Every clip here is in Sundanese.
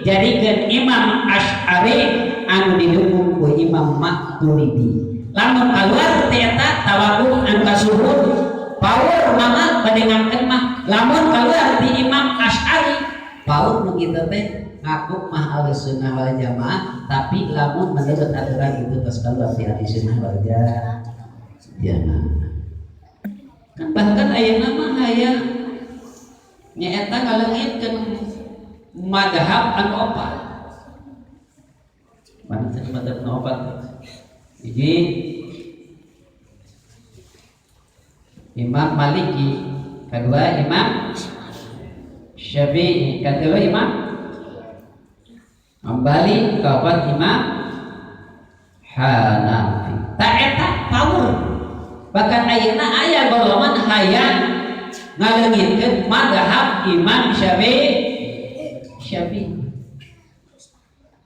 Dijadikeun Imam Asy'ari anu didukung ku Imam Maturidi. Lamun keluar ti eta tawakuh anu kasuhun paur, mangga bade ngangkeun mah. Lamun keluar ti Imam Asy'ari, paur nu kitu teh ngaku mah Ahli Sunnah wal Jamaah, tapi lamun menurut aturan itu tos keluar ti Ahli Sunnah wal Jamaah. Kan bahkan ayeuna mah hayang nyaeta ngaleungitkeun madhab anu opat. Mana cenah madhab anu opat? Hiji Imam Maliki, kedua Imam Syafi'i, ketiga Imam Hambali, keempat Imam Hanafi. Tak eta paur. Bahkan ayeuna aya golongan hayang ngaleungitkeun madhab Imam Syafi'i. Syafi'i.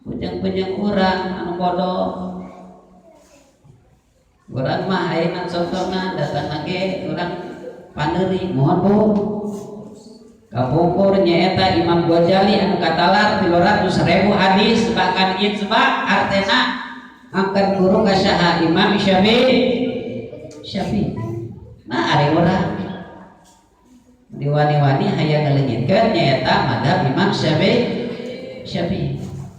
Bujang-bujang urang anu bodoh. Urang mah ayeuna contohna datang lagi urang paneuri, mohon Bu. Kapungkur nyaeta Imam Ghazali anu katalar 300.000 hadis, bahkan itsba artena angkat guru ka saha? Imam Syafi'i. Syafi'i. Nah, ari urang diwani-wani hayang ngaleungitkeun nyaeta madhab Imam Syafi'i. Syafi'i.